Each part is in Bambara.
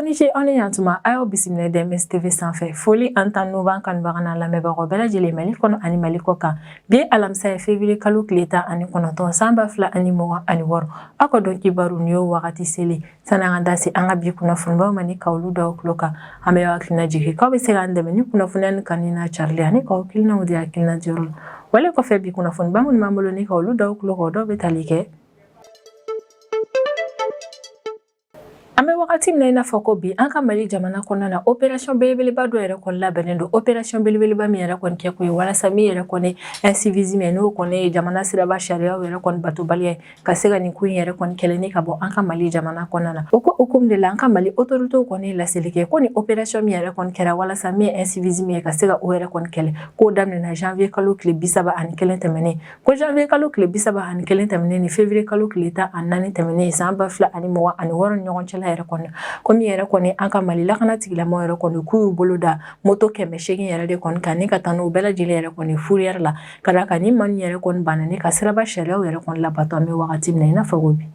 Aw ni ce, aw ni yantuma. A y'aw bisimila DMS TV sanfɛ. Foli an tan n'u b'an kanubaga n'a lamɛnbagaw bɛɛ lajɛlen, Mali kɔnɔ ani Mali kɔ kan. Bi ye alamisa ye, février kalo tile 19, san 2026. Aw ka don kibaru nin y'o wagati selen. Sani an ka da se an ka bi kunnafonibaw ma ni ka olu da tulo kan, an bɛ hakilina jigin k'aw bɛ se k'an dɛmɛ ni kunnafoniya ni kanu n'a carili ani k'aw hakilinaw di hakilina diyɔrɔ la. Wale kɔfɛ, bi kunnafoniba minnu b'an bolo ni ka olu da tulo kan, o dɔw bɛ tali kɛ: an bɛ wagati min na i n'a fɔ ko bi, an ka Mali jamana kɔnɔna na, opération belebeleba dɔ yɛrɛ kɔni labɛnnen don. Opération belebeleba min yɛrɛ kɔni kɛ kun ye walasa min yɛrɛ kɔni incivisme, n'o kɔni ye jamana siraba sariyaw yɛrɛ kɔni batobaliya ye, ka se ka nin ko in yɛrɛ kɔni kɛlɛ ni ka bɔ an ka Mali jamana kɔnɔna na. O ko hukumu de la, an ka Mali autorités kɔni ye laseli kɛ ko ni opération min yɛrɛ kɔni kɛra walasa min ye incivisme ye, ka se ka o yɛrɛ kɔni kɛlɛ, k'o daminɛna janvier kalo tile 31 tɛmɛnen, ko janvier kalo tile 31 tɛmɛnen ni février kalo tile 14 tɛmɛnen, san 2026 ni ɲɔgɔn cɛla yɛrɛ kɔni. Ko min yɛrɛ kɔni an ka Mali lakana tigilamɔgɔw yɛrɛ kɔni, k'u y'u bolo da moto 800 yɛrɛ de kɔni kan ni ka taa n'o bɛɛ lajɛlen yɛrɛ kɔni fourrière la, ka d'a kan ni maa min yɛrɛ kɔni banna ni ka siraba sariyaw yɛrɛ kɔni labato, an bɛ wagati min na i n'a fɔ ko bi.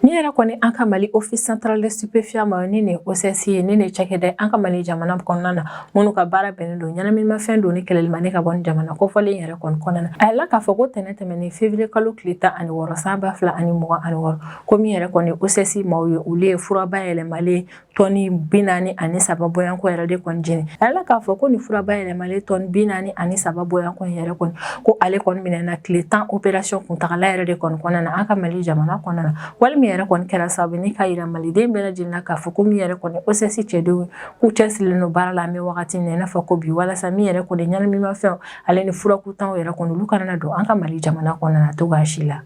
Min yɛrɛ kɔni an ka Mali Office central de stupéfiant ma, ni nin OCS ye, ni nin cakɛda an ka Mali jamana kɔnɔna na minnu ka baara bɛnnen don ɲɛnaminimafɛn donni kɛlɛli ma ni ka bɔ ni jamana kofɔlen yɛrɛ kɔni kɔnɔna na, a yirala k'a fɔ ko tɛnɛ tɛmɛnen, février kalo tile 16, san 2026, ko min yɛrɛ kɔni OCS maaw ye, olu ye fura bayɛlɛmalen tɔni 43 bɔyanko yɛrɛ de kɔni jeni. A yirala k'a fɔ ko nin fura bayɛlɛmalen tɔni 43 bɔyanko yɛrɛ kɔni, ko ale kɔni minɛna tile 10 opération kuntagala yɛrɛ de kɔni kɔnɔna na an ka Mali jamana kɔnɔna na. Wale min yɛrɛ kɔni kɛra sababu ni k'a yira maliden bɛɛ lajɛlen na k'a fɔ ko min yɛrɛ kɔni OCS cɛdenw, k'u cɛsirilen don baara la, an bɛ wagati min na i n'a fɔ ko bi, walasa min yɛrɛ kɔni ɲɛnaminimafɛnw ale ni furakutanw yɛrɛ kɔni, olu kana na don an ka Mali jamana kɔnɔna na cogoya si la.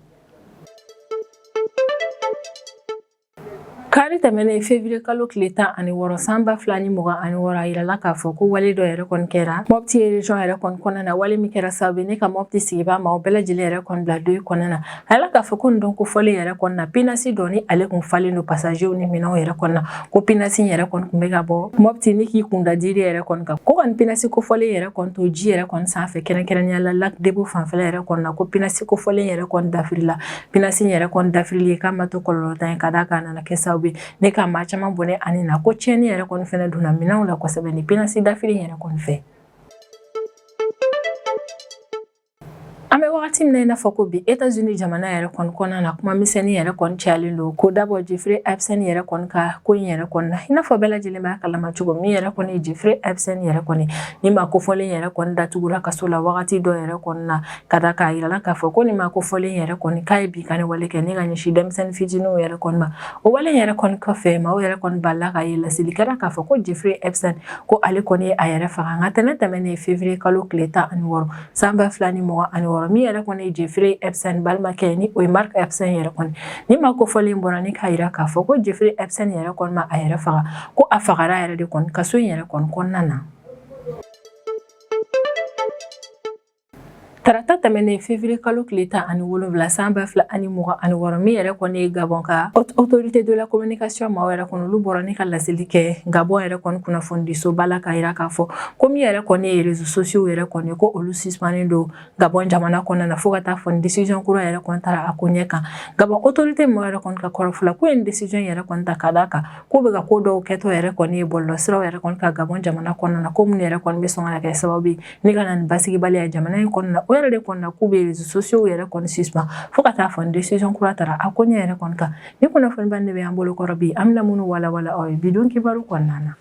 Kari tɛmɛnen, février kalo tile 16, san 2026, a yirala k'a fɔ ko wale dɔ yɛrɛ kɔni kɛra Mopti région yɛrɛ kɔni kɔnɔna na, wale min kɛra sababu ne ka Mopti sigibaa maaw bɛɛ lajɛlen yɛrɛ kɔni bila deuil kɔnɔna na. A yirala k'a fɔ ko nin don kofɔlen yɛrɛ kɔni na, pinasi dɔ ni ale kun falen don passagerw ni minɛnw yɛrɛ kɔni na, ko pinasi yɛrɛ kɔni kun bɛ ka bɔ Mopti ni k'i kunda Diri yɛrɛ kɔni kan, ko ka nin pinasi kofɔlen yɛrɛ kɔni to ji yɛrɛ kɔni sanfɛ, kɛrɛnkɛrɛnnenya la lac Débo fanfɛla yɛrɛ kɔni na, ko pinasi kofɔlen yɛrɛ kɔni dafirila. Pinasi yɛrɛ kɔni dafirili k'a ma to kɔlɔlɔtan ye, ka d'a kan a nana kɛ sababu ye ne ka maa caman bɔnɛ ani na, ko tiɲɛni yɛrɛ kɔni fɛnɛ donna minɛnw la kosɛbɛ ni pinasi dafiri yɛrɛ kɔni fɛ. An bɛ wagati min na i n'a fɔ ko bi, États-Unis jamana yɛrɛ kɔni kɔnɔna na, kuma misɛnnin yɛrɛ kɔni cayalen don ko dabɔ Jeffrey Epstein yɛrɛ kɔni ka ko in yɛrɛ kɔni na. I n'a fɔ bɛɛ lajɛlen b'a kalama cogo min yɛrɛ kɔni, Jeffrey Epstein yɛrɛ kɔni ni maa kofɔlen yɛrɛ kɔni datugura kaso la wagati dɔ yɛrɛ kɔni na, ka da k'a yirala k'a fɔ ko nin maa kofɔlen yɛrɛ kɔni k'a ye binkanni wale kɛ ni ka ɲɛsin denmisɛnnin fitininw yɛrɛ kɔni ma. O wale yɛrɛ kɔni kɔfɛ, maaw yɛrɛ kɔni balila k'a ye laseli kɛra k'a fɔ ko Jeffrey Epstein, ko ale kɔni ye a yɛrɛ faga. Nka tɛnɛ tɛmɛnen, février kalo tile 16, san 2026, min yɛrɛ kɔni ye Jeffrey Epstein balimakɛ, ni o ye Mark Epstein yɛrɛ kɔni, ni maa kofɔlen bɔra ni k'a yira k'a fɔ ko Jeffrey Epstein yɛrɛ kɔni ma a yɛrɛ faga, ko a fagara yɛrɛ de kɔni kaso in yɛrɛ kɔni kɔnɔna na. Tarata tɛmɛnen, février kalo tile 17, san 2026, min yɛrɛ kɔni ye Gabon ka autorité de la communication maaw yɛrɛ kɔni, olu bɔra ni ka laseli kɛ Gabon yɛrɛ kɔni kunnafonidisoba la, k'a yira k'a fɔ ko min yɛrɛ kɔni ye réseaux sociaux yɛrɛ kɔni, ko olu suspendlen don Gabon jamana kɔnɔna na fo ka taa fɔ ni décision kura yɛrɛ kɔni taara a ko ɲɛ kan. Gabon autorité maaw yɛrɛ kɔni ka kɔrɔfɔ la, k'u ye nin décision yɛrɛ kɔni ta ka d'a kan k'u bɛ ka ko dɔw kɛtɔ yɛrɛ kɔni ye bɔlɔlɔsiraw yɛrɛ kɔni kan Gabon jamana kɔnɔna na, ko minnu yɛrɛ kɔni bɛ sɔn ka kɛ sababu ye ni ka na ni basigibaliya jamana in kɔnɔna na. O yɛrɛ de kɔnɔna na, k'u bɛ réseaux sociaux yɛrɛ kɔni suspend fo ka taa fɔ ni décision kura taara a ko ɲɛ yɛrɛ kɔni kan. Ni kunnafoniba de bɛ an bolo kɔrɔ bi, an bɛna minnu walawala aw ye bi don kibaru kɔnɔna na.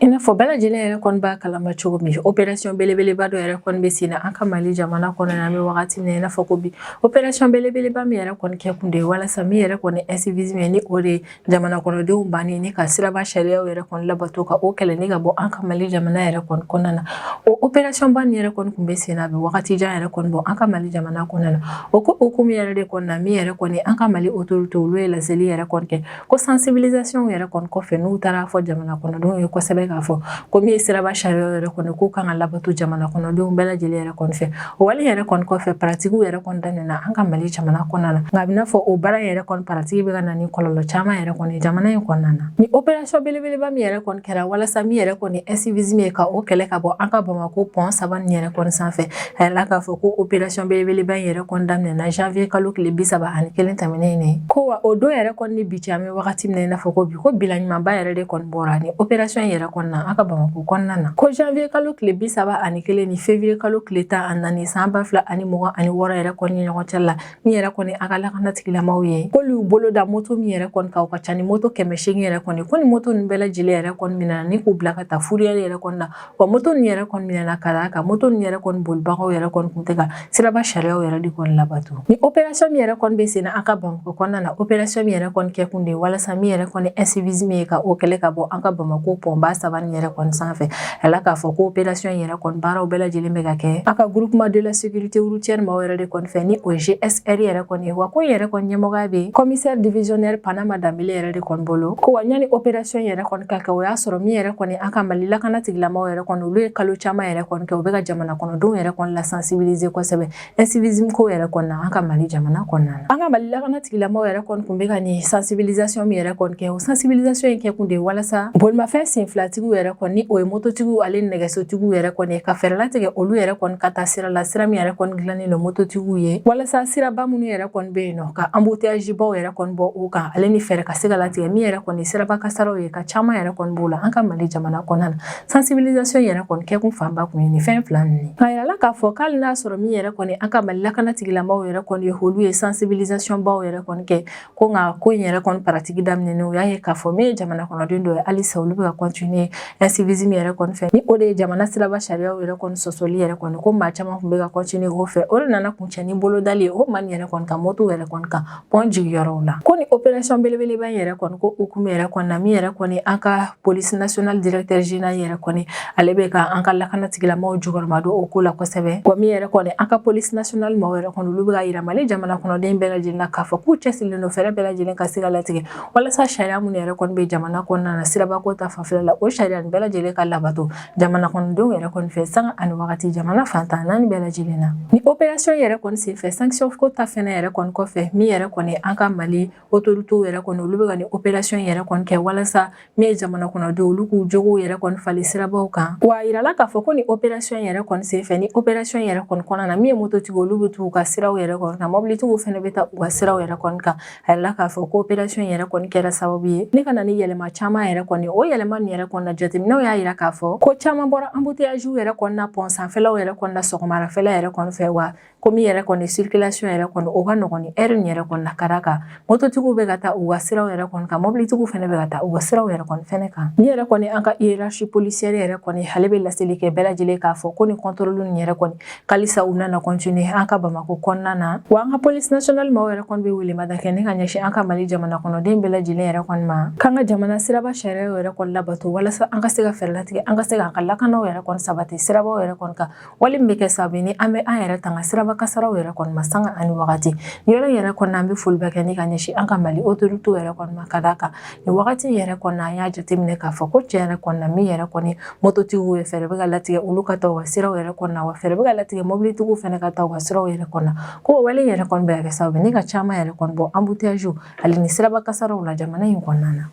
I n'a fɔ bɛɛ lajɛlen yɛrɛ kɔni b'a kalama cogo min, opération belebeleba dɔ yɛrɛ kɔni bɛ sen na an ka Mali jamana kɔnɔ an bɛ wagati min na i n'a fɔ ko bi. Opération belebeleba min yɛrɛ kɔni kɛ kun de ye walasa min yɛrɛ kɔni incivisme, ni o de ye jamana kɔnɔdenw banni ni ka siraba sariyaw yɛrɛ kɔni labato, ka o kɛlɛ ni ka bɔ an ka Mali jamana yɛrɛ kɔni kɔnɔna na. O opération ba nin yɛrɛ kɔni kun bɛ sen na, a bɛ wagati jan yɛrɛ kɔni bɔ an ka Mali jamana kɔnɔna na. O ko hukumu yɛrɛ de kɔnɔna na, min yɛrɛ kɔni an ka Mali autorité, olu ye laseli yɛrɛ kɔni kɛ ko sensibilisation yɛrɛ kɔni kɔfɛ, n'u taara fɔ jamana kɔnɔdenw ye kosɛbɛ. k'a fɔ ko min ye siraba sariya yɛrɛ kɔni k'o kan ka labato jamana kɔnɔdenw bɛɛ lajɛlen yɛrɛ kɔni fɛ. O wale yɛrɛ kɔni kɔfɛ, paratigiw yɛrɛ kɔni daminɛna an ka Mali jamana kɔnɔna na, nka a bɛna fɔ o baara yɛrɛ kɔni paratigi bɛ ka na ni kɔlɔlɔ caman yɛrɛ kɔni jamana in kɔnɔna na. Ni opération belebeleba min yɛrɛ kɔni kɛra walasa min yɛrɛ kɔni incivisme ye, ka o kɛlɛ ka bɔ an ka Bamakɔ pɔn saba nin yɛrɛ kɔni sanfɛ, a yɛrɛ k'a fɔ ko opération belebeleba in yɛrɛ kɔni daminɛna janvier kalo tile 31 tɛmɛnen in. Ko wa o don yɛrɛ kɔni ni bi cɛ, an bɛ wagati min na i n'a fɔ ko bi, ko bilan ɲumanba yɛrɛ de kɔni bɔra ni opération yɛrɛ kɔni na an ka Bamakɔ kɔnɔna na. Ko janvier kalo tile 31 ni février kalo tile 14 san 2026 yɛrɛ kɔni ni ɲɔgɔn cɛ la, min yɛrɛ kɔni a ka lakana tigilamaw ye, k'olu bolo da moto min yɛrɛ kɔni kan, o ka ca ni moto 800 yɛrɛ kɔni. Ko ni moto ninnu bɛɛ lajɛlen yɛrɛ kɔni minɛna ni k'u bila ka taa fourrière yɛrɛ kɔni na. Wa moto ninnu yɛrɛ kɔni minɛna ka d'a kan moto ninnu yɛrɛ kɔni bolibagaw yɛrɛ kɔni tun tɛ ka siraba sariyaw yɛrɛ de kɔni labato. Ni opération min yɛrɛ kɔni bɛ sen na an ka Bamakɔ kɔnɔna na, opération min yɛrɛ kɔni kɛ kun de ye walasa min yɛrɛ kɔni incivisme ye, ka o kɛlɛ ka bɔ an ka Bamakɔ pɔnba saba nin yɛrɛ kɔni sanfɛ. A k'a fɔ ko opération yɛrɛ kɔni baaraw bɛɛ lajɛlen bɛ ka kɛ a ka Groupement de la sécurité routière maaw yɛrɛ de kɔni fɛ, ni o ye GSR yɛrɛ kɔni ye. Wa ko yɛrɛ kɔni ɲɛmɔgɔya bɛ commissaire divisionnaire Panama Danbele yɛrɛ de kɔni bolo. Ko wa ɲani opération yɛrɛ kɔni ka kɛ, o y'a sɔrɔ min yɛrɛ kɔni an ka Mali lakana tigilamaw yɛrɛ kɔni, olu ye kalo caman yɛrɛ kɔni kɛ, u bɛ ka jamana kɔnɔdenw yɛrɛ kɔni la sensibiliser kosɛbɛ incivisme ko yɛrɛ kɔni na an ka Mali jamana kɔnɔna na. An ka Mali lakana tigilamaw yɛrɛ kɔni tun bɛ ka nin sensibilisation min yɛrɛ kɔni kɛ, o sensibilisation in kɛ kun de ye walasa bolimafɛn senfilatigiw yɛrɛ kɔni, ni o ye mototigiw ale nɛgɛsotigiw yɛrɛ kɔni, ka fɛɛrɛ latigɛ olu yɛrɛ kɔni ka taa sira la, sira min yɛrɛ kɔni dilannen don mototigiw ye, walasa siraba minnu yɛrɛ kɔni bɛ yen nɔ, ka embouteillage baw yɛrɛ kɔni bɔ o kan, ale ni fɛɛrɛ ka se ka latigɛ min yɛrɛ kɔni siraba kasaraw ye, ka caman yɛrɛ kɔni b'o la an ka Mali jamana kɔnɔna na. Sensibilisation yɛrɛ kɔni kɛkun fanba kun ye nin fɛn fila ninnu ye. Nka yirala k'a fɔ k'ale n'a sɔrɔ min yɛrɛ kɔni an ka Mali lakana tigilamaw yɛrɛ kɔni ye, olu ye sensibilisation baw yɛrɛ kɔni kɛ, ko nka ko in yɛrɛ kɔni paratigi daminɛnen, u y'a ye k'a fɔ min ye jamana kɔnɔden dɔ ye, halisa olu bɛ ka continuer incivisme yɛrɛ kɔni fɛ, ni o de ye jamana siraba sariyaw yɛrɛ kɔni sɔsɔli yɛrɛ kɔni. Ko maa caman tun bɛ ka continuer o fɛ, o de nana kuncɛ ni bolodali ye o maa nin yɛrɛ kɔni kan moto yɛrɛ kɔni kan pɔn jigiyɔrɔw la. Ko ni opération belebeleba in yɛrɛ kɔni ko hukumu yɛrɛ kɔni na, min yɛrɛ kɔni an ka police nationale directeur général yɛrɛ kɔni, ale bɛ ka an ka lakana tigilamaw jukɔrɔma don o ko la kosɛbɛ. Wa min yɛrɛ kɔni an ka police nationale maaw yɛrɛ kɔni, olu bɛ ka yira Mali jamana kɔnɔden bɛɛ lajɛlen na k'a fɔ k'u cɛsirilen don fɛɛrɛ bɛɛ lajɛlen ka se ka latigɛ walasa sariya minnu yɛrɛ kɔni bɛ jamana kɔnɔna na sirabako ta fanfɛla la, o sariya nin bɛɛ lajɛlen ka labato jamana kɔnɔdenw yɛrɛ kɔni fɛ sanga ani wagati jamana fan 14 bɛɛ lajɛlen na. Ni opération yɛrɛ kɔni senfɛ, sanction ko ta fɛnɛ yɛrɛ kɔni kɔfɛ, min yɛrɛ kɔni an ka Mali autorités yɛrɛ kɔni, olu bɛ ka nin opération yɛrɛ kɔni kɛ walasa min ye jamana kɔnɔdenw, olu k'u jogow yɛrɛ kɔni falen sirabaw kan. Wa a yirala k'a fɔ ko ni opération yɛrɛ kɔni senfɛ, ni opération yɛrɛ kɔni kɔnɔna na, min ye mototigi, olu bɛ t'u ka siraw yɛrɛ kɔni kan, mobilitigiw fɛnɛ bɛ taa u ka siraw yɛrɛ kɔni kan. A yirala k'a fɔ ko opération yɛrɛ kɔni kɛra sababu ye ne ka na ni yɛlɛma caman yɛrɛ kɔni. O yɛlɛma nin yɛrɛ kɔni na, jateminɛw y'a yira k'a fɔ ko caman bɔra embouteillage yɛrɛ kɔni na pɔn sanfɛlaw yɛrɛ kɔni na sɔgɔmarafɛla yɛrɛ kɔni fɛ. Wa ko min yɛrɛ kɔni circulation yɛrɛ kɔni, o ka nɔgɔn ni heure nin yɛrɛ kɔni na, ka d'a kan mototigiw bɛ ka taa u ka siraw yɛrɛ kɔni kan, mobilitigiw fɛnɛ bɛ ka taa u ka siraw yɛrɛ kɔni fɛnɛ kan. Min yɛrɛ kɔni an ka hiérarchie policière yɛrɛ kɔni, ale bɛ laseli kɛ bɛɛ lajɛlen k'a fɔ ko ni contrôle nin yɛrɛ kɔni k'alisa u nana continuer an ka Bamakɔ kɔnɔna na. Wa an ka police nationale maaw yɛrɛ kɔni bɛ welemada kɛ ne ka ɲɛsin an ka Mali jamana kɔnɔden bɛɛ lajɛlen yɛrɛ kɔni ma, k'an ka jamana siraba sariyaw yɛrɛ kɔni labato, walasa an ka se ka fɛɛrɛ latigɛ, an ka se k'an ka lakanaw yɛrɛ kɔni sabati sirabaw yɛrɛ kɔni kan, wali min bɛ kɛ sababu ni an bɛ an yɛrɛ tanga siraba kasaraw yɛrɛ kɔni ma sanga ani wagati. Nin yɔrɔ yɛrɛ kɔni, an bɛ foliba kɛ ni ka ɲɛsin an ka Mali autorités yɛrɛ kɔni ma, ka d'a kan nin wagati yɛrɛ kɔni an y'a jateminɛ k'a fɔ ko tiɲɛ yɛrɛ kɔni na, min yɛrɛ kɔni mototigiw ye, fɛɛrɛ bɛ ka latigɛ olu ka taa u ka siraw yɛrɛ kɔni na, wa fɛɛrɛ bɛ ka latigɛ mobilitigiw fɛnɛ ka taa u ka siraw yɛrɛ kɔni na. Ko wale yɛrɛ kɔni bɛ ka kɛ sababu ni ka caman yɛrɛ kɔni bɔ embouteillage ale ni siraba kasaraw la jamana in kɔnɔna na.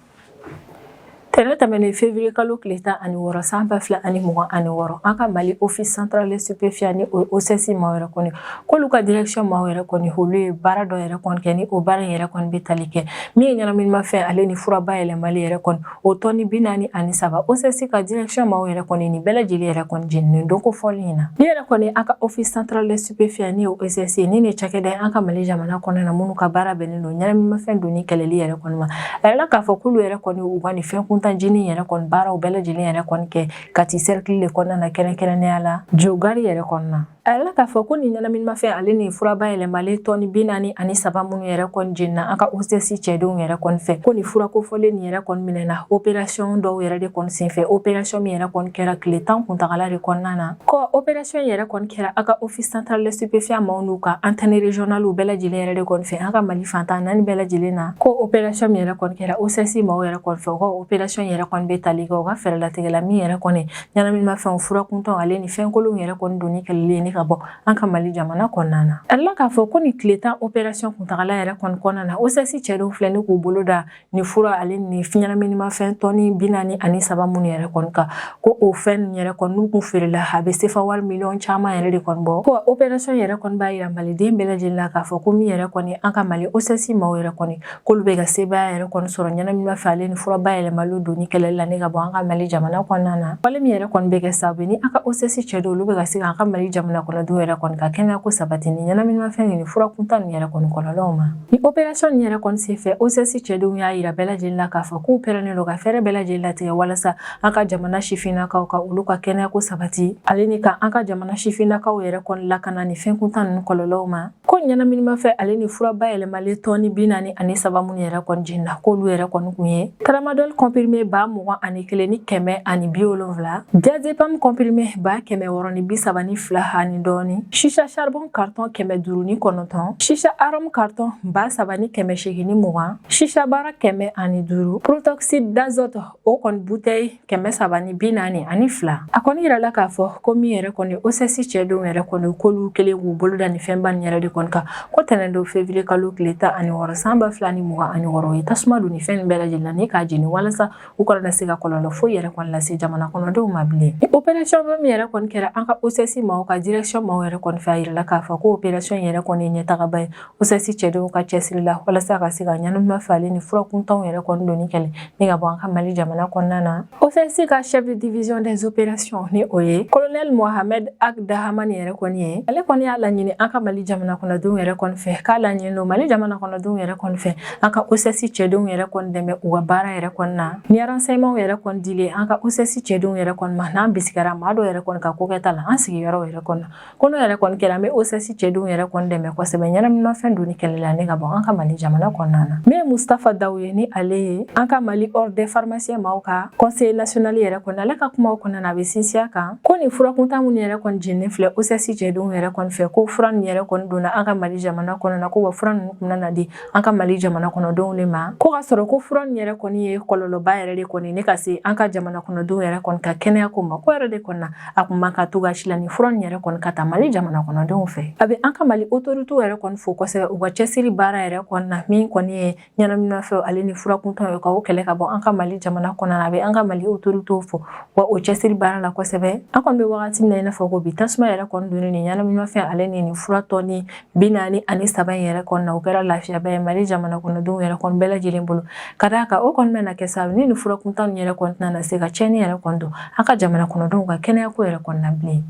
Tɛnɛ tɛmɛnen février kalo tile 16 san 2026, an ka Mali Office central de stupéfiant, ni o OCS maaw yɛrɛ kɔni, k'olu ka direction maaw yɛrɛ kɔni, olu ye baara dɔ yɛrɛ kɔni kɛ, ni o baara in yɛrɛ kɔni bɛ tali kɛ min ye ɲɛnaminimafɛn ale ni fura bayɛlɛmali yɛrɛ kɔni, o tɔni 43. OCS ka direction maaw yɛrɛ kɔni, nin bɛɛ lajɛlen yɛrɛ kɔni jeninen don ko fɔli in na. Ni yɛrɛ kɔni an ka Office central de stupéfiant, ni o OCS, ni nin cakɛda ye an ka Mali jamana kɔnɔna na, minnu ka baara bɛnnen don ɲɛnaminimafɛn donni kɛlɛli yɛrɛ kɔni ma, a yirala k'a fɔ k'olu yɛrɛ kɔni u ka nin fɛn kuntan jeni yɛrɛ kɔni baaraw bɛɛ lajɛlen yɛrɛ kɔni kɛ Kati cercle de kɔnɔna na, kɛrɛnkɛrɛnnenya la Jogari yɛrɛ kɔnɔna. A yirala k'a fɔ ko nin ɲɛnaminimafɛn ale ni fura bayɛlɛmalen tɔni 43 minnu yɛrɛ kɔni jenina an ka OCS cɛdenw yɛrɛ kɔni fɛ, ko nin fura kofɔlen nin yɛrɛ kɔni minɛna opération dɔw yɛrɛ de kɔni senfɛ, opération min yɛrɛ kɔni kɛra tile 10 kuntagala de kɔnɔna na. Ko opération yɛrɛ kɔni kɛra an ka office central des stupéfiants maaw n'u ka antenne régionale bɛɛ lajɛlen yɛrɛ de kɔni fɛ an ka Mali fan 14 bɛɛ lajɛlen na. Ko opération min yɛrɛ kɔni kɛra OCS maaw yɛrɛ kɔni fɛ, u ka opération yɛrɛ kɔni bɛ tali kɛ u ka fɛɛrɛlatigɛ la min yɛrɛ kɔni ɲɛnaminimafɛnw, fura kuntanw ale ni fɛnkolonw yɛrɛ kɔni donni kɛlɛli ni ka bɔ an ka Mali jamana kɔnɔna na. A yirala k'a fɔ ko nin tile 10 opération kuntagala yɛrɛ kɔni kɔnɔna na, OCS cɛdenw filɛ ni k'u bolo da nin fura ale ni ɲɛnaminimafɛn tɔni 43 minnu yɛrɛ kɔni kan, ko o fɛn ninnu yɛrɛ kɔni n'u kun feerela, a bɛ sefa wari miliyɔn caman yɛrɛ de kɔni bɔ. Ko opération yɛrɛ kɔni b'a yira maliden bɛɛ lajɛlen la k'a fɔ ko min yɛrɛ kɔni an ka Mali OCS maaw yɛrɛ kɔni, k'olu bɛ ka sebaaya yɛrɛ kɔni sɔrɔ ɲɛnaminimafɛn ale ni fura bayɛlɛmaliw donni kɛlɛli la ni ka bɔ an ka Mali jamana kɔnɔna na. Wale min yɛrɛ kɔni bɛ kɛ sababu ni an ka OCS cɛdenw olu bɛ ka se k'an ka Mali jamana kɔnɔdenw yɛrɛ kɔni ka kɛnɛya ko sabati ni ɲɛnaminimafɛn ni fura kuntan nin yɛrɛ kɔni kɔlɔlɔw ma. Ni opération nin yɛrɛ kɔni senfɛ, OCS cɛdenw y'a yira bɛɛ lajɛlen la k'a fɔ k'u pɛrɛnnen don ka fɛɛrɛ bɛɛ lajɛlen latigɛ walasa an ka jamana sifinnakaw ka olu ka kɛnɛya ko sabati, ale ni ka an ka jamana sifinnakaw yɛrɛ kɔni lakana ni fɛn kuntan ninnu kɔlɔlɔw ma. Ko ɲɛnaminimafɛn ale ni fura bayɛlɛmalen tɔni 43 minnu yɛrɛ kɔni jenina, k'olu yɛrɛ kɔni kun ye tramadol comprimé 21,170, diazépam comprimé 632 ani dɔɔni, chicha charbon carton 509, chicha arôme carton 3820, chicha bara 105, protoxyde d'azote o kɔni bouteille 342. A kɔni yirala k'a fɔ ko min yɛrɛ kɔni OCS cɛdenw yɛrɛ kɔni, k'olu kelen k'u bolo da nin fɛnba nin yɛrɛ de kɔni kan, ko tɛnɛn don février kalo tile 16 san 2026, ye tasuma don nin fɛn nin bɛɛ lajɛlen na ni k'a jeni walasa u kana na se ka kɔlɔlɔ foyi yɛrɛ kɔni lase jamana kɔnɔdenw ma bilen. Ni opération min yɛrɛ kɔni kɛra an ka OCS maaw ka direction maaw yɛrɛ kɔni fɛ, a yirala k'a fɔ ko opération yɛrɛ kɔni ye ɲɛtagaba ye OCS cɛdenw ka cɛsiri la walasa ka se ka ɲɛnaminimafɛn ale ni fura kuntanw yɛrɛ kɔni donni kɛlɛ ni ka bɔ an ka Mali jamana kɔnɔna na. OCS ka chef de division des opérations, ni o ye colonel Mohamed Ag Dahamani yɛrɛ kɔni ye, ale kɔni y'a laɲini an ka Mali jamana kɔnɔdenw yɛrɛ kɔni fɛ, k'a laɲini don Mali jamana kɔnɔdenw yɛrɛ kɔni fɛ an ka OCS cɛdenw yɛrɛ kɔni dɛmɛ u ka baara yɛrɛ kɔni na. Ni renseignement yɛrɛ kɔni dilen an ka OCS cɛdenw yɛrɛ kɔni ma, n'an bisigara maa dɔw yɛrɛ kɔni ka kokɛta la an sigiyɔrɔ yɛrɛ kɔni na, ko n'o yɛrɛ kɔni kɛra, an bɛ OCS cɛdenw yɛrɛ kɔni dɛmɛ kosɛbɛ ɲɛnaminimafɛn donni kɛlɛ la ni ka bɔ an ka Mali jamana kɔnɔna na. Min ye Mustafa Daw ye, ni ale ye an ka Mali ordre des pharmaciens maaw ka conseil national yɛrɛ kɔni, ale ka kumaw kɔnɔna na, a bɛ sinsin a kan ko nin fura kuntan minnu yɛrɛ kɔni jeninen filɛ OCS cɛdenw yɛrɛ kɔni fɛ, ko fura nin yɛrɛ kɔni donna an ka Mali jamana kɔnɔna na, ko wa fura ninnu kun nana di an ka Mali jamana kɔnɔdenw de ma, ko ka sɔrɔ ko fura nin yɛrɛ kɔni ye kɔlɔlɔba yɛrɛ de kɔni ne ka se an ka jamana kɔnɔdenw yɛrɛ kɔni ka kɛnɛya ko ma, ko yɛrɛ de kɔni na a kun man ka to si la ni fura nin yɛrɛ kɔni ka taa Mali jamana kɔnɔdenw fɛ. A bɛ an ka Mali autorités yɛrɛ kɔni fo kosɛbɛ u ka cɛsiri baara yɛrɛ kɔni na, min kɔni ye ɲɛnaminimafɛnw ale ni fura kuntanw ye, ka o kɛlɛ ka bɔ an ka Mali jamana kɔnɔna na. A bɛ an ka Mali autorités fo wa o cɛsiri baara la kosɛbɛ. An kɔni bɛ wagati min na i n'a fɔ ko bi, tasuma yɛrɛ kɔni donnen ni ɲɛnaminimafɛn ale ni nin fura tɔni 43 in yɛrɛ kɔni na, o kɛra lafiyaba ye Mali jamana kɔnɔdenw yɛrɛ kɔni bɛɛ lajɛlen bolo, ka d'a kan o kɔni bɛna kɛ sababu ni nin fura kuntan nin yɛrɛ kɔni tɛna se ka tiɲɛni yɛrɛ kɔni don an ka jamana kɔnɔdenw ka kɛnɛya ko yɛrɛ kɔni na bilen.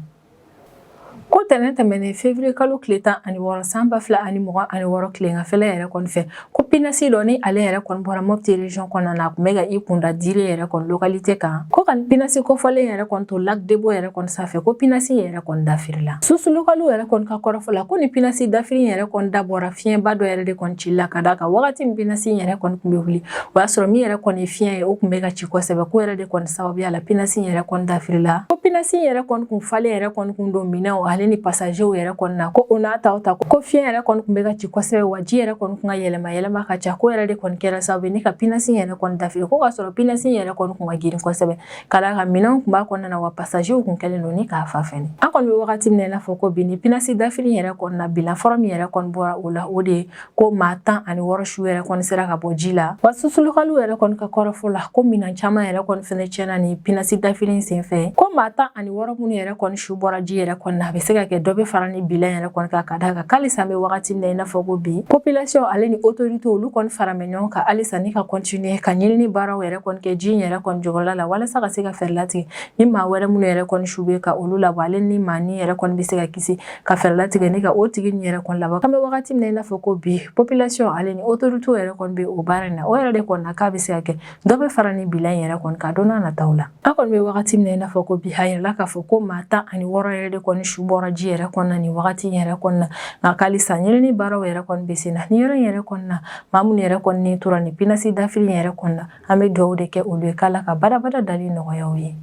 Ko tɛnɛn tɛmɛnen février kalo tile 16 san 2026 tileganfɛla yɛrɛ kɔni fɛ, ko pinasi dɔ ni ale yɛrɛ kɔni bɔra Mopti région kɔnɔna na, a kun bɛ ka i kunda Dire yɛrɛ kɔni localité kan, ko ka pinasi kofɔlen yɛrɛ kɔni to lac Debo yɛrɛ kɔni sanfɛ, ko pinasi yɛrɛ kɔni dafirila. Source locale yɛrɛ kɔni ka kɔrɔfɔ la, ko ni pinasi dafiri yɛrɛ kɔni dabɔra fiɲɛba dɔ yɛrɛ de kɔni cili la, ka d'a kan wagati min pinasi yɛrɛ kɔni kun bɛ wuli, o y'a sɔrɔ min yɛrɛ kɔni ye fiɲɛ ye, o kun bɛ ka ci kosɛbɛ, ko yɛrɛ de kɔni sababuya la pinasi yɛrɛ kɔni dafirila. Ko pinasi yɛrɛ kɔni kun falen yɛrɛ kɔni kun don minɛnw ale ni passagerw yɛrɛ kɔni na, ko o n'a ta ko fiɲɛ yɛrɛ kɔni kun bɛ ka ci kosɛbɛ, wa ji yɛrɛ kɔni kun ka yɛlɛma yɛlɛma ka ca, ko yɛrɛ de kɔni kɛra sababu ni ka pinasi yɛrɛ kɔni dafiri, ko ka sɔrɔ pinasi yɛrɛ kɔni kun ka girin kosɛbɛ, ka d'a kan minɛnw kun b'a kɔnɔna na, wa passagerw kun kɛlen don ni k'a fa fɛnɛ. An kɔni bɛ wagati min na i n'a fɔ ko bi, ni pinasi dafiri yɛrɛ kɔni na, bilan fɔlɔ min yɛrɛ kɔni bɔra o la, o de ye ko maa 16 su yɛrɛ kɔni sera ka bɔ ji la. Wa source locale yɛrɛ kɔni ka kɔrɔfɔ la, ko minɛn caman yɛrɛ kɔni fɛnɛ tiɲɛna ni pinasi dafiri senfɛ, ko maa 16 minnu yɛrɛ kɔni su bɔra ji yɛrɛ kɔni na, a bɛ se ka kɛ dɔ bɛ fara ni bilan yɛrɛ kɔni kan, ka d'a kan k'alisa an bɛ wagati min na i n'a fɔ ko bi, population ale ni autorité olu kɔni fara bɛ ɲɔgɔn kan halisa ni ka continuer ka ɲinini baaraw yɛrɛ kɔni kɛ ji yɛrɛ kɔni jukɔrɔla la, walasa ka se ka fɛɛrɛ latigɛ ni maa wɛrɛ minnu yɛrɛ kɔni su bɛ ka olu labɔ, ale ni maa ni yɛrɛ kɔni bɛ se ka kisi, ka fɛɛrɛ latigɛ ni ka o tigi nin yɛrɛ kɔni labɔ. An bɛ wagati min na i n'a fɔ ko bi, population ale ni autorité yɛrɛ kɔni bɛ o baara in na, o yɛrɛ de kɔni na k'a bɛ se ka kɛ dɔ bɛ fara ni bilan yɛrɛ kɔni kan don n'a nataw la. An kɔni bɛ wagati min na i n'a fɔ ko bi, a yirala k'a fɔ ko maa 16 yɛrɛ de kɔni su bɔra bɔra ji yɛrɛ kɔnɔna nin wagati in yɛrɛ kɔnɔna nka k'alisa ɲinini baaraw yɛrɛ kɔni bɛ sen na nin yɔrɔ in yɛrɛ kɔnɔna maa minnu yɛrɛ kɔni tora nin pinasi dafiri in yɛrɛ kɔnɔna an bɛ dugawu de kɛ olu ye k'Ala ka badabada dali nɔgɔya u ye.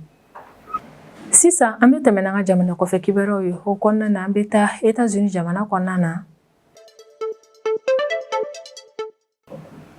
Sisan an bɛ tɛmɛ n'an ka jamana kɔfɛ kibaruyaw ye. O kɔnɔna na, an bɛ taa Etats-Unis jamana kɔnɔna na.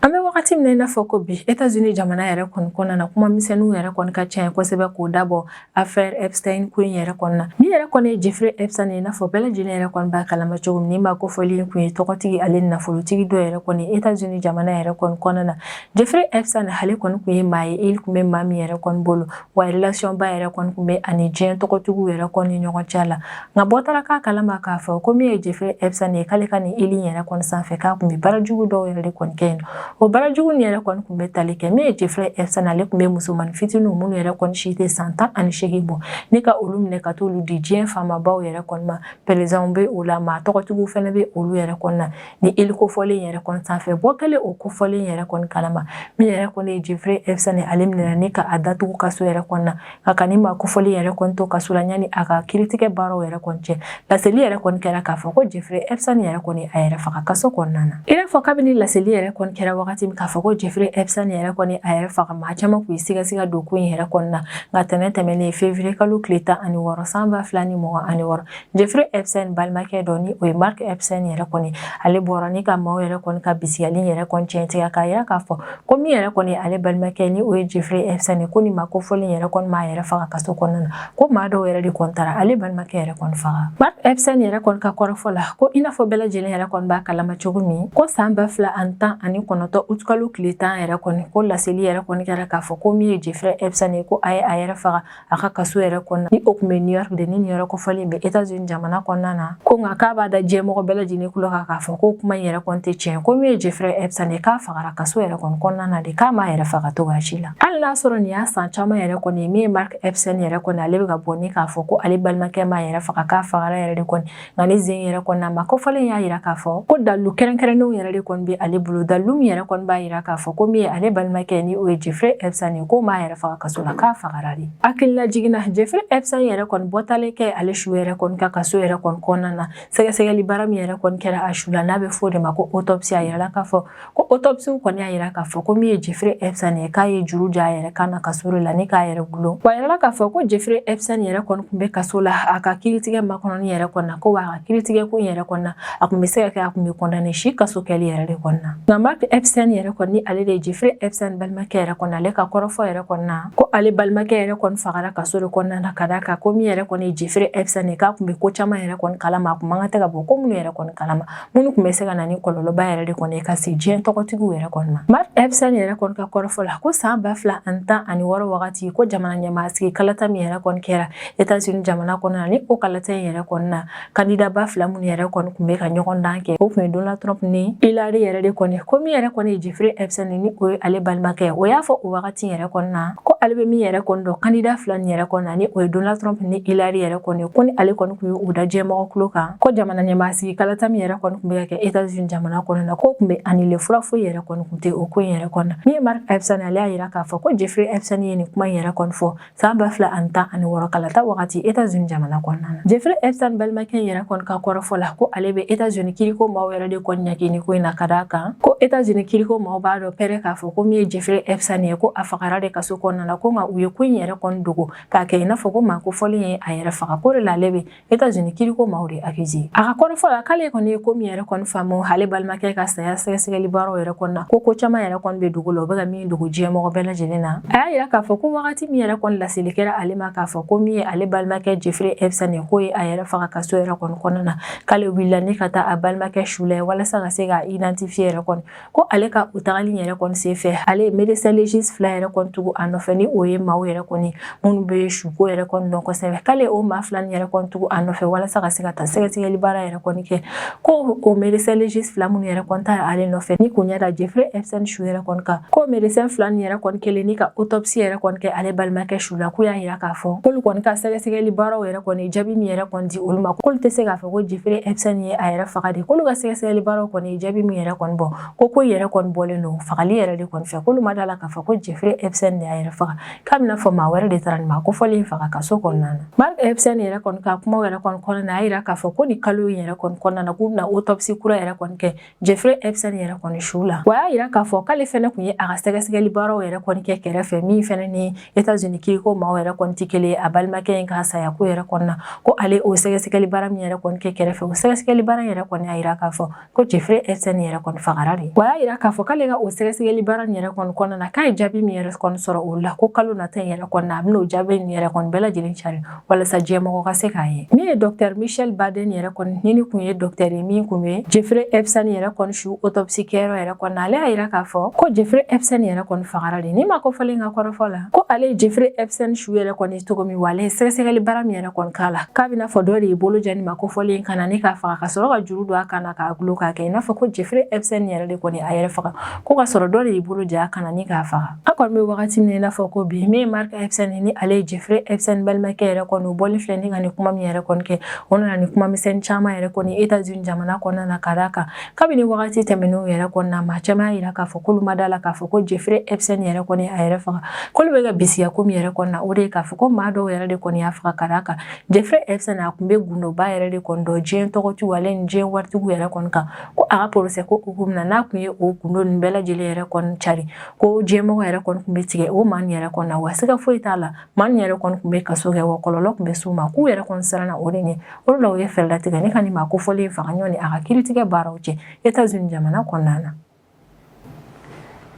An bɛ wagati min na i n'a fɔ ko bi, Etats-Unis jamana yɛrɛ kɔni kɔnɔna na, kuma misɛnninw yɛrɛ kɔni ka ca kosɛbɛ k'o dabɔ affaire Epstein ko in yɛrɛ kɔnɔna na. Min yɛrɛ kɔni ye Jeffrey Epstein ye, i n'a fɔ bɛɛ lajɛlen yɛrɛ kɔni b'a kalama cogo min, ni maa kofɔlen in kun ye tɔgɔtigi ale nafolotigi dɔ yɛrɛ kɔni Etats-Unis jamana yɛrɛ kɔni kɔnɔna na. Jeffrey Epstein ale kɔni kun ye maa ye, île kun bɛ maa min yɛrɛ kɔni bolo, wa relation ba yɛrɛ kɔni kun bɛ ani diɲɛ tɔgɔtigiw yɛrɛ kɔni ni ɲɔgɔn cɛ la. Nka bɔ taara k'a kalama k'a fɔ ko min ye Jeffrey Epstein ye, k'ale ka nin île in yɛrɛ kɔni sanfɛ, k'a kun bɛ baara jugu dɔw yɛrɛ de kɔni kɛ yen. O baara jugu nin yɛrɛ kɔni kun bɛ tali kɛ min ye Jeffrey Epstein, ale kun bɛ musomanin fitininw minnu yɛrɛ kɔni si tɛ san 18 bɔ, ni ka olu minɛ ka t'olu di diɲɛ faamabaw yɛrɛ kɔni ma. Présidentw bɛ o la, maa tɔgɔtigiw fana bɛ olu yɛrɛ kɔni na ni île kofɔlen yɛrɛ kɔni sanfɛ. Bɔ kɛlen o kofɔlen yɛrɛ kɔni kalama, min yɛrɛ kɔni ye Jeffrey Epstein, ale minɛna ni ka a datugu kaso yɛrɛ kɔni na. Nka ka ni maa kofɔlen yɛrɛ kɔni to kaso la, yanni a ka kiritigɛ baaraw yɛrɛ kɔni cɛ, laseli yɛrɛ kɔni kɛra k'a fɔ ko Jeffrey Epstein yɛrɛ kɔni a yɛrɛ faga kaso kɔnɔna na. I n'a fɔ kabini laseli yɛrɛ kɔni kɛra wagati min k'a fɔ ko Jeffrey Epstein yɛrɛ kɔni a yɛrɛ faga, maa caman kun ye sigasiga don ko in yɛrɛ kɔni na. Nka tɛnɛn tɛmɛnen, février kalo tile 16 san 2026, Jeffrey Epstein balimakɛ dɔ, ni o ye Mark Epstein yɛrɛ kɔni, ale bɔra ni ka maaw yɛrɛ kɔni ka bisigiyali yɛrɛ kɔni tiɲɛtigiya, k'a yira k'a fɔ ko min yɛrɛ kɔni ale balimakɛ, ni o ye Jeffrey Epstein, ko ni maa kofɔlen yɛrɛ kɔni m'a yɛrɛ faga kaso kɔnɔna na, ko maa dɔw yɛrɛ de kɔni taara ale balimakɛ yɛrɛ kɔni faga. Mark Epstein yɛrɛ kɔni ka kɔrɔfɔ la, ko i n'a fɔ bɛɛ lajɛlen yɛrɛ kɔni b'a kalama cogo min, ko san 2019 utukalo tile 10 yɛrɛ kɔni, ko laseli yɛrɛ kɔni kɛra k'a fɔ ko min ye Jeffrey Epstein ye, ko a ye a yɛrɛ faga a ka kaso yɛrɛ kɔnɔna, ni o tun bɛ New York de, ni nin yɔrɔ kofɔlen bɛ États-Unis jamana kɔnɔna na. Ko nka k'a b'a da diɲɛmɔgɔ bɛɛ lajɛlen tulo kan k'a fɔ ko kuma in yɛrɛ kɔni tɛ tiɲɛ, ko min ye Jeffrey Epstein ye, k'a fagara kaso yɛrɛ kɔni kɔnɔna na de, k'a m'a yɛrɛ faga cogoya si la. Hali n'a sɔrɔ nin y'a san caman yɛrɛ kɔni ye, min ye Mark Epstein yɛrɛ kɔni, ale bɛ ka bɔ ni k'a fɔ ko ale balimakɛ m'a yɛrɛ faga, k'a fagara yɛrɛ de kɔni. Nka ni zen yɛrɛ kɔni na, maa kofɔlen y'a yira k'a fɔ ko dalilu kɛrɛnkɛrɛnnenw yɛrɛ de kɔni bɛ ale bolo, dalilu min yɛrɛ kɔni b'a yira k'a fɔ ko min ye ale balimakɛ, ni o ye Jeffrey Epstein ye, ko m'a yɛrɛ faga kaso la, k'a fagara de. Hakililajigin na, Jeffrey Epstein yɛrɛ kɔni bɔtalen kɛ ale su yɛrɛ kɔni ka kaso yɛrɛ kɔni kɔnɔna na, sɛgɛsɛgɛli baara min yɛrɛ kɔni kɛra a su la, n'a bɛ fɔ o de ma ko autopsie, a yirala k'a fɔ ko autopsie kɔni y'a yira k'a fɔ ko min ye Jeffrey Epstein ye, k'a ye juru ja a yɛrɛ kan na kaso la ni k'a yɛrɛ gulon. Wa yirala k'a fɔ ko Jeffrey Epstein yɛrɛ kɔni tun bɛ kaso la a ka kiiritigɛ makɔnɔni yɛrɛ kɔni na, ko wa a ka kiiritigɛ ko in yɛrɛ kɔni na, a tun bɛ se ka kɛ a tun bɛ condamné si kaso kɛli yɛrɛ de kɔni na. Nka Mark Epstein yɛrɛ kɔni, ni ale de ye Jeffrey Epstein balimakɛ yɛrɛ kɔni, ale ka kɔrɔfɔ yɛrɛ kɔni na, ko ale balimakɛ yɛrɛ kɔni fagara kaso de kɔnɔna na, ka d'a kan ko min yɛrɛ kɔni ye Jeffrey Epstein ye, k'a tun bɛ ko caman yɛrɛ kɔni kalama, a tun man kan tɛ ka bɔ ko minnu yɛrɛ kɔni kalama, minnu tun bɛ se ka na ni kɔlɔlɔba yɛrɛ de kɔni ye ka se diɲɛ tɔgɔtigiw yɛrɛ kɔni ma. Mark Epstein yɛrɛ kɔni ka kɔrɔfɔ la, ko san 2016 wagati, ko jamana ɲɛmaa sigi kalata min yɛrɛ kɔni kɛra États-Unis jamana kɔnɔna na, ni o kalata in yɛrɛ kɔni na, kandida ba fila minnu yɛrɛ kɔni tun bɛ ka ɲɔgɔn dan kɛ, o tun ye Donald Trump ni Hillary yɛrɛ de kɔni. Ko min yɛrɛ kɔni ye Jeffrey Epstein, ni o ye ale balimakɛ, o y'a fɔ o wagati yɛrɛ kɔni na ko ale bɛ min yɛrɛ kɔni dɔn kandida fila nin yɛrɛ kɔni na, ni o ye Donald Trump ni Hillary yɛrɛ kɔni, ko ni ale kɔni tun ye u da diɲɛmɔgɔ tulo kan, ko jamana ɲɛmaa sigi kalata min yɛrɛ kɔni tun bɛ ka kɛ États-Unis jamana kɔnɔ na, ko tun bɛ annulé, fura foyi yɛrɛ kɔni tun tɛ o ko in yɛrɛ kɔnɔ na. Min ye Mark Epstein, ale y'a yira k'a fɔ ko Jeffrey Epstein ye nin kuma in yɛrɛ kɔni fɔ san 2016 kalata wagati États-Unis jamana kɔnɔna na. Jeffrey Epstein balimakɛ yɛrɛ kɔni ka kɔrɔfɔ la, ko ale bɛ États-Unis kiriko maaw yɛrɛ de kɔni ɲangi nin ko in na, ka d'a kan ko États-Unis kiriko maaw b'a dɔn pɛrɛ k'a fɔ ko min ye Jeffrey Epstein ye, ko a fagara de kaso kɔnɔna na, ko nka u ye ko in yɛrɛ kɔni dogo k'a kɛ i n'a fɔ ko maa kofɔlen ye a yɛrɛ faga, ko de la ale bɛ États-Unis kiriko maaw de accuser. A ka kɔrɔfɔ la, k'ale kɔni ye ko min yɛrɛ kɔni faamu ale balimakɛ ka saya sɛgɛsɛgɛli baaraw yɛrɛ kɔni na, ko caman yɛrɛ kɔni bɛ dogo la, o bɛ ka min dogo diɲɛmɔgɔ bɛɛ lajɛlen na. A y'a yira k'a fɔ ko wagati min yɛrɛ kɔni laseli kɛra ale ma k'a fɔ ko min ye ale balimakɛ Jeffrey Epstein ye, k'o ye a yɛrɛ faga kaso yɛrɛ kɔni kɔnɔna na, k'ale wulila ni ka taa a balimakɛ su lajɛ walasa ka se k'a identifier yɛrɛ kɔni. Ko ale ka o tagali yɛrɛ kɔni senfɛ, ale ye médecin légiste fila yɛrɛ kɔni tugu a nɔfɛ, ni o ye maaw yɛrɛ kɔni minnu bɛ suko yɛrɛ kɔni dɔn kosɛbɛ, k'ale o maa fila nin yɛrɛ kɔni tugu a nɔfɛ walasa ka se ka taa sɛgɛsɛgɛli baara yɛrɛ kɔni kɛ. Ko o médecin légiste fila minnu yɛrɛ kɔni taara ale nɔfɛ ni k'u ɲɛ da Jeffrey Epstein su yɛrɛ kɔni kan, ko médecin fila nin yɛrɛ kɔni kɛlen ni ka autopsie yɛrɛ kɔni kɛ ale balimakɛ su la, k'u y'a yira k'a fɔ k'olu kɔni ka sɛgɛsɛgɛli baaraw yɛrɛ kɔni jaabi min yɛrɛ kɔni di olu ma, k'olu tɛ se k'a fɔ ko Jeffrey Epstein ye a yɛrɛ faga de. K'olu ka sɛgɛsɛgɛli baaraw kɔni jaabi min yɛrɛ kɔni bɔ, ko yɛrɛ yɛrɛ kɔni bɔlen don fagali yɛrɛ de kɔni fɛ, k'olu ma da la k'a fɔ ko Jeffrey Epstein de y'a yɛrɛ faga, k'a bɛna fɔ maa wɛrɛ de taara nin maa kofɔlen in faga kaso kɔnɔna na. Mark Epstein yɛrɛ kɔni ka kumaw yɛrɛ kɔni kɔnɔna na, a y'a yira k'a fɔ ko nin kalo in yɛrɛ kɔni kɔnɔna na, k'u bɛna autopsie kura yɛrɛ kɔni kɛ Jeffrey Epstein yɛrɛ kɔni su la. Wa a y'a yira k'a fɔ k'ale fɛnɛ kun ye a ka sɛgɛsɛgɛli baaraw yɛrɛ kɔni kɛ kɛrɛfɛ, min fɛnɛ ni États-Unis kiriko maaw yɛrɛ kɔni tɛ kelen ye, a balimakɛ in ka saya ko yɛrɛ kɔni na, ko ale o sɛgɛsɛgɛli baara min yɛrɛ kɔni kɛ kɛrɛfɛ, o sɛgɛsɛgɛli baara yɛrɛ kɔni y'a yira k'a fɔ ko Jeffrey Epstein yɛrɛ kɔni fagara de. Wa a y'a yira k'a fɔ k'ale ka o sɛgɛsɛgɛli baara in yɛrɛ kɔni kɔnɔna na, k'a ye jaabi min yɛrɛ kɔni sɔrɔ o la, ko kalo nata in yɛrɛ kɔni na, a bɛna o jaabi in yɛrɛ kɔni bɛɛ lajɛlen cari walasa diɲɛmɔgɔ ka se k'a ye. Min ye Docteur Michel Baden yɛrɛ kɔni, ni kun ye docteur ye min kun bɛ Jeffrey Epstein yɛrɛ kɔni su autopsie kɛyɔrɔ yɛrɛ kɔni na, ale y'a yira k'a fɔ ko Jeffrey Epstein yɛrɛ kɔni fagara de. Ni maa kofɔlen ka kɔrɔfɔ la, ko ale ye Jeffrey Epstein su yɛrɛ kɔni cogo min, wa ale ye sɛgɛsɛgɛli baara min yɛrɛ kɔni k'a la, k'a bɛna fɔ dɔ de y'i bolo ja nin maa kofɔlen kan na ni k'a faga, ka sɔrɔ ka juru don a kan na k'a gulon k'a kɛ i n'a fɔ ko Jeffrey Epstein yɛrɛ de kɔni a yɛrɛ faga, ko ka sɔrɔ dɔ de y'i bolo ja a kan na ni k'a faga. An kɔni bɛ wagati min na i n'a fɔ ko bi, min ye Mark Epstein ni ale ye Jeffrey Epstein balimakɛ yɛrɛ kɔni, o bɔli filɛ ni ka nin kuma min yɛrɛ kɔni kɛ, o nana ni kuma misɛnnin caman yɛrɛ kɔni États-Unis jamana kɔnɔna na, ka d'a kan kabini wagati tɛmɛnenw yɛrɛ kɔni na, maa caman y'a yira k'a fɔ k'olu ma da la k'a fɔ ko Jeffrey Epstein yɛrɛ kɔni a yɛrɛ faga, k'olu bɛ ka bisigiya ko min yɛrɛ kɔni na, o de ye k'a fɔ ko maa dɔw yɛrɛ de kɔni y'a faga, ka d'a kan Jeffrey Epstein a kun bɛ gundoba yɛrɛ de kɔni dɔn diɲɛ tɔgɔtigiw ale ni diɲɛ waritigiw yɛrɛ kɔni kan, ko a ka procès ko hukumu na, n'a kun ye o gundo ninnu bɛɛ lajɛlen yɛrɛ kɔni cari, ko diɲɛmɔgɔ yɛrɛ kɔni kun bɛ tigɛ o maa nin yɛrɛ kɔni na, wa siga foyi t'a la, maa nin yɛrɛ kɔni kun bɛ kaso kɛ, wa kɔlɔlɔ kun bɛ s'u ma, k'u yɛrɛ kɔni siranna o de ɲɛ. O de la u ye fɛɛrɛ latigɛ ni ka nin maa kofɔlen faga ɲɔni a ka kiiritigɛ baaraw cɛ États-Unis jamana kɔnɔna na.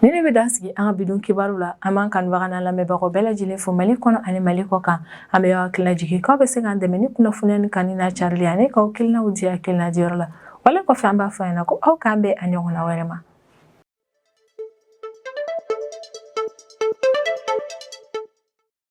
Ni ne bɛ dan sigi an ka bi don kibaru la. An b'an kanubaga n'an lamɛnbagaw bɛɛ lajɛlen fo Mali kɔnɔ ani Mali kɔ kan. An bɛ aw hakilina jigin k'aw bɛ se k'an dɛmɛ ni kunnafoniya ni kanu n'a carili ani k'aw hakilinaw di hakilina diyɔrɔ la. Wale kɔfɛ, an b'a fɔ aw ɲɛna ko aw k'an bɛn a ɲɔgɔnna wɛrɛ ma.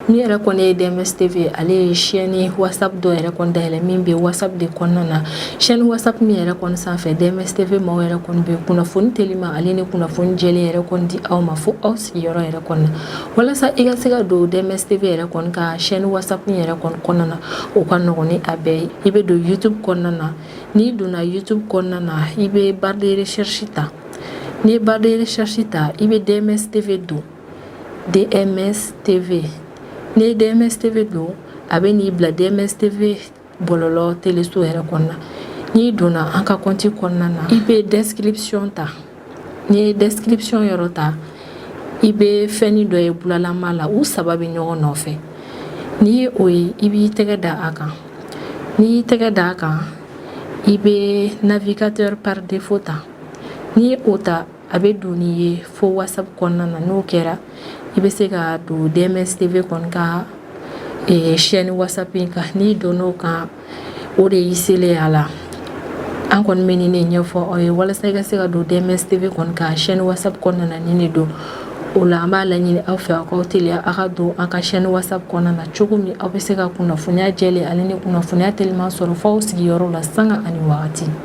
Min yɛrɛ kɔni ye DMS TV, ale ye chaîne WhatsApp dɔ yɛrɛ kɔni dayɛlɛ min bɛ WhatsApp de kɔnɔna na. Chaîne WhatsApp min yɛrɛ kɔni sanfɛ, DMS TV maaw yɛrɛ kɔni bɛ kunnafoni telima ale ni kunnafoni jɛlen yɛrɛ kɔni di aw ma fo aw sigiyɔrɔ yɛrɛ kɔni na. Walasa i ka se ka don DMS TV yɛrɛ kɔni ka chaîne WhatsApp yɛrɛ kɔni kɔnɔna na, o ka nɔgɔn ni a bɛɛ ye. I bɛ don YouTube kɔnɔna na. N'i donna YouTube kɔnɔna na, i bɛ barre de recherche ta. N'i ye barre de recherche ta, i bɛ DMS TV don. DMS TV, n'i ye DMS TV don, a bɛ n'i bila DMS TV bɔlɔlɔ teleso yɛrɛ kɔnɔna. N'i donna an ka compte kɔnɔna na, i bɛ description ta. N'i ye description yɔrɔ ta, i bɛ fɛnnin dɔ ye bulalama la, u saba bɛ ɲɔgɔn nɔfɛ. N'i ye o ye, i b'i tɛgɛ da a kan. N'i y'i tɛgɛ da a kan, i bɛ navigateur par défaut ta. N'i ye o ta, a bɛ don n'i ye fo WhatsApp kɔnɔna na. N'o kɛra, i bɛ se ka don DMS TV kɔni ka chaîne WhatsApp in kan. N'i donn'o kan, o de y'i selen a la. An kɔni bɛ nin de ɲɛfɔ aw ye walasa i ka se ka don DMS TV kɔni ka chaîne WhatsApp kɔnɔna na. Nin de don o la, an b'a laɲini aw fɛ aw k'aw teliya aw ka don an ka chaîne WhatsApp kɔnɔna na, cogo min aw bɛ se ka kunnafoniya jɛlen ale ni kunnafoniya teliman sɔrɔ fo aw sigiyɔrɔ la sanga ani wagati.